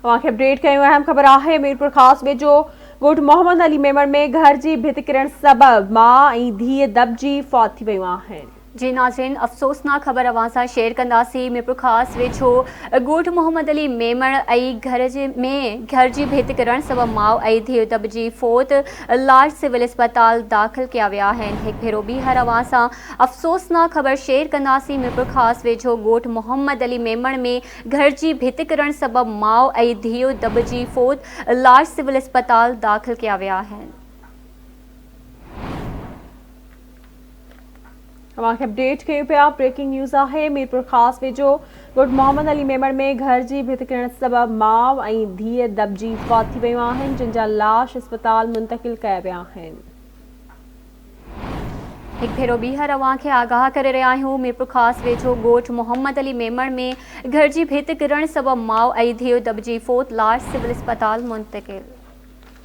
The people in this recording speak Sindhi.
اوهان کي اپڊيٽ ڪيون اهم خبر آهي ميرپورخاص ويجهو ڳوٺ محمد علي ميمڻ ۾ گهر جي ڀت ڪرڻ سبب ماء ۽ ڌيء دٻجي فوت ٿي ويون آهن. جي ناظرين افسوسناڪ خبر اوهان سان شيئر ڪنداسين ميرپورخاص ويجهو ڳوٺ محمد علي ميمڻ ۽ گهر جي ۾ گهر جي ڀت ڪرڻ سبب ماء ۽ ڌيء دٻجي فوت لاش سول اسپتال داخل ڪيا ويا آهن هڪ ڀيرو ٻيهر اوهان سان افسوسناڪ خبر شيئر ڪنداسين ميرپورخاص ويجهو ڳوٺ محمد علي ميمڻ ۾ گهر جي ڀت ڪرڻ سبب ماء ۽ ڌيء دٻجي فوت، لاش سول اسپتال داخل ڪيا ويا آهن. اوهان کي اپڊيٽ ڪيون پيا بريڪنگ نيوز آهي ميرپورخاص ويجهو ڳوٺ محمد علي ميمڻ ۾ گهر جي ڀت ڪرڻ سبب ماء ۽ ڌيء دٻجي فوت ٿي ويون آهن جن جا لاش اسپتال منتقل ڪيا ويا آهن. هڪ ڀيرو ٻيهر اوهان کي آگاهه ڪري رهيا آهيون ميرپورخاص ويجهو ڳوٺ محمد علي ميمڻ ۾ گهر جي ڀت ڪرڻ سبب ماء ۽ ڌيء دٻجي فوت لاش سول اسپتال منتقل.